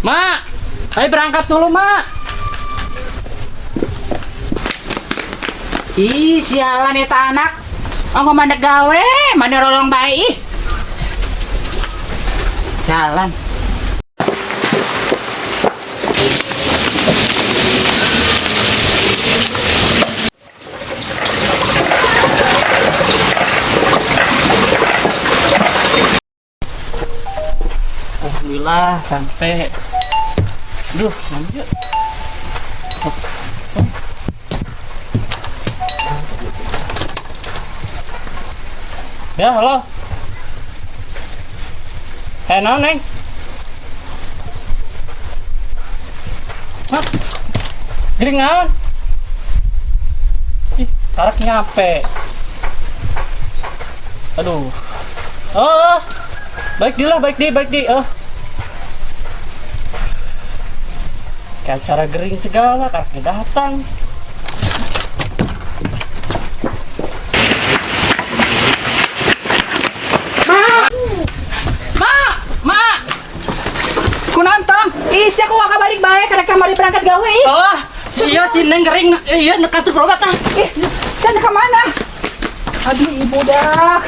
Mak, ayo berangkat dulu, Mak. Ih, sialan eta anak. Ongko mandek gawe, mana rolong bae ih. Jalan. Alhamdulillah sampai. Duh, mandi yuk. Ya, halo. Eh, naon, Neng? Hah? Gering naon? Ih, tarak nyampe. Aduh. Oh, oh. Baik di lah, baik di, baik di. Oh. Kayak acara gering segala, karaknya datang. Ma! Ma! Ma! Kunaon tong? Ih, sia ku waka balik bae karek kamari berangkat gawe ih. Oh, iya si Neng gering, iya nek kantor berobat ah. Ih, sana ke mana? Aduh, ibu dak.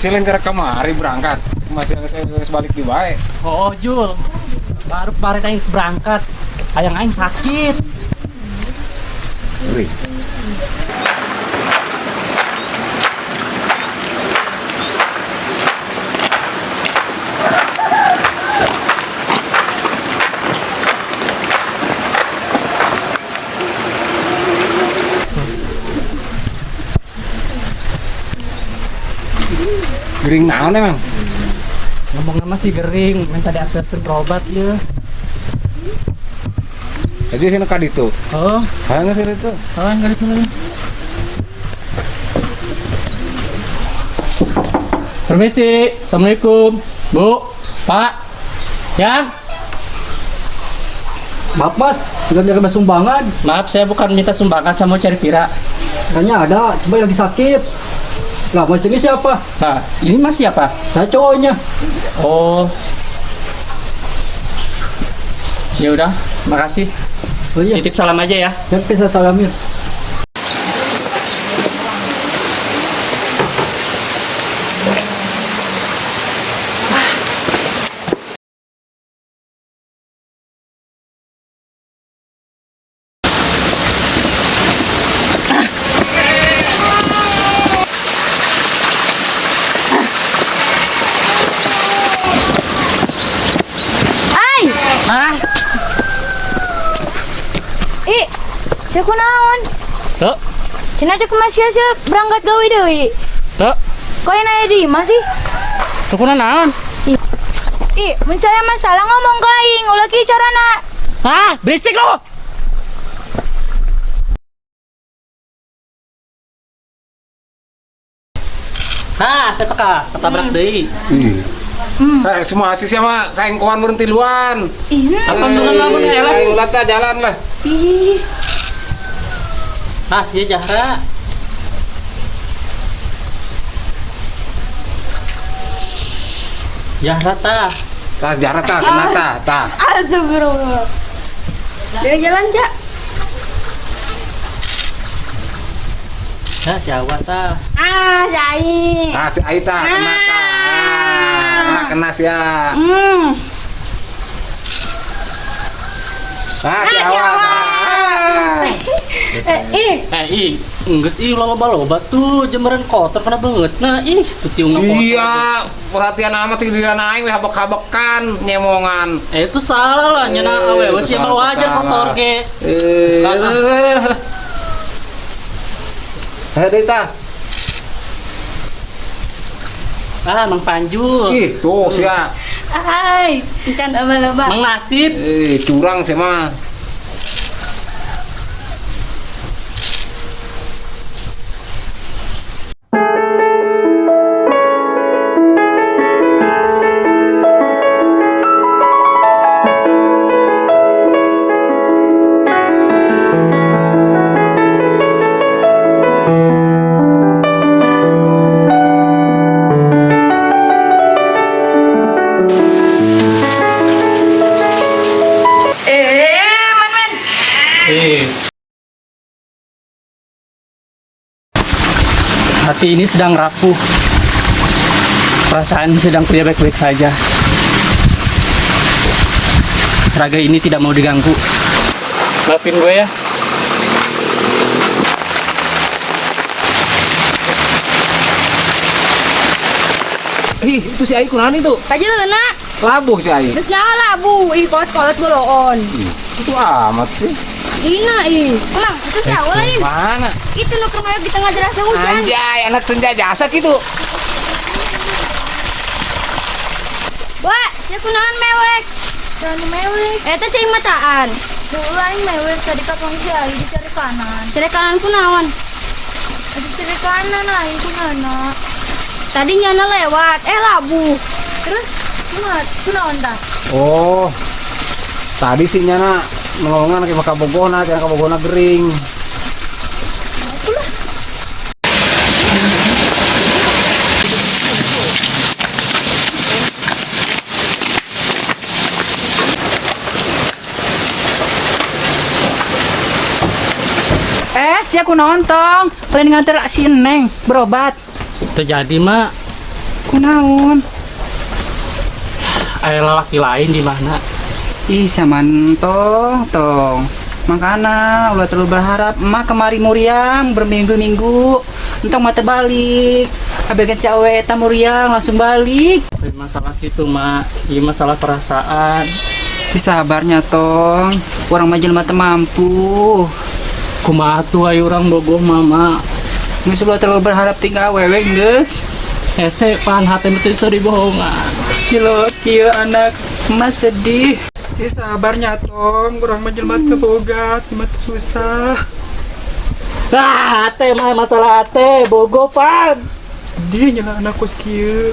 Silin ke kamari berangkat. Masih geus balik di bae. Oh, Jul. Baru kemarin aing berangkat. Ayang aing sakit. Wih. Gering naon emang? Ngomong nama sih gering, minta diantarkan berobat ya. Jadi sini ka ditu. Oh, Hayang sih itu. oh enggak itu lagi. Permisi, assalamualaikum, Bu, Pak, Yang. Maaf mas, bukan nyari sumbangan. Maaf, saya bukan minta sumbangan, saya mau cari pira. Kayaknya ada, cuma lagi sakit. Lah, mas ini siapa? Nah, ini mas siapa? Saya cowoknya. Oh, ya udah, makasih. Oh iya, Titip salam aja ya. nanti saya salamin. Ai, Ah, ih, sia kunaon? tuh, Cenah cek mas sia sia berangkat gawe deui. tuh, Kau yang aya di imah sih? tuh kuna naon? Ih, mun saya masalah ngomong ke aing, ulah kieu carana. Ah, berisik lo. Nah, saya teka, ketabrak deui. Ih. Eh, semua sih sama saengkohan berhenti luan. Ih, Apa tuh lamun eleh? Ayo ulah tah jalan lah. ih. Ah, si Jahra. Jahra tah. Tah jarak tah kena tah tah. Astagfirullah. Dia jalan, Cak. Ya, si Awa tah. Ah, si aing. Tah si Ai tah kena tah. Ah, kena sia. Tah si Ah, si Awa. Awa. tah. Eh, ih. Eh, ih, enggeus ih loba-loba tuh jemeran kotor kena banget. Nah, ih, tuh tiung kotor. Sia, perhatian amat giliran aing we habek-habekan nyemongan. Eh, itu salah lah nyana Eh, awewe itu sih emang salah, wajar salah. kotor ge. Eh, eh, deui tah. Ah, Mang Panjul. Ih, tuh sia. Hai. Encan laba-laba. Mang Nasib. Eh, curang sih mah. Hati ini sedang rapuh. Perasaan sedang tidak baik-baik saja. Raga ini tidak mau diganggu. Maafin gue ya. Ih, itu si Ai kunaon itu? Kajeuna, Labuh si Ai. geus nyaho labuh, ih kolot-kolot boloon. Itu amat sih. Ina ih. Emang itu siapa lain? Mana? Itu nu keur di tengah derasnya hujan. Anjay, anak senja jasa gitu. Wah, sia kunaon mewek? Kunaon mewek? Eta cai mataan. Dulu aing mewek tadi kakang si Ayu dicari kanan. Cari kanan kunaon? Ada cari kanan aing kunana. Tadi nyana lewat, eh labuh. Terus kunaon kunaon tah? Oh. Tadi sih nyana nolongan ke kabogona, cenah kabogona gering. Eh, sia kunaon tong? Lain nganter si Neng berobat. Terjadi mak, Kunaon? ada lelaki lain di mana? Ih, sama tong, tong. Makana ulah terlalu berharap emak kemari muriang berminggu-minggu entong mata balik. Abegan si awe eta muriang langsung balik. Lain masalah gitu mak, ini masalah perasaan. Ih, sabarnya tong. Orang mah jelema teu mampu. Kumaha tuh ayo orang bogoh mama. Geus ulah terlalu berharap tinggal awewe geus. Hese pan hati mesti bisa dibohongan. Kilo kieu anak emas sedih. Ih, sabarnya tong, urang mah jelema teu boga, jelema teu susah. Ah, hate mah masalah hate, bogoh pan. Sedih nyala anak kos kieu.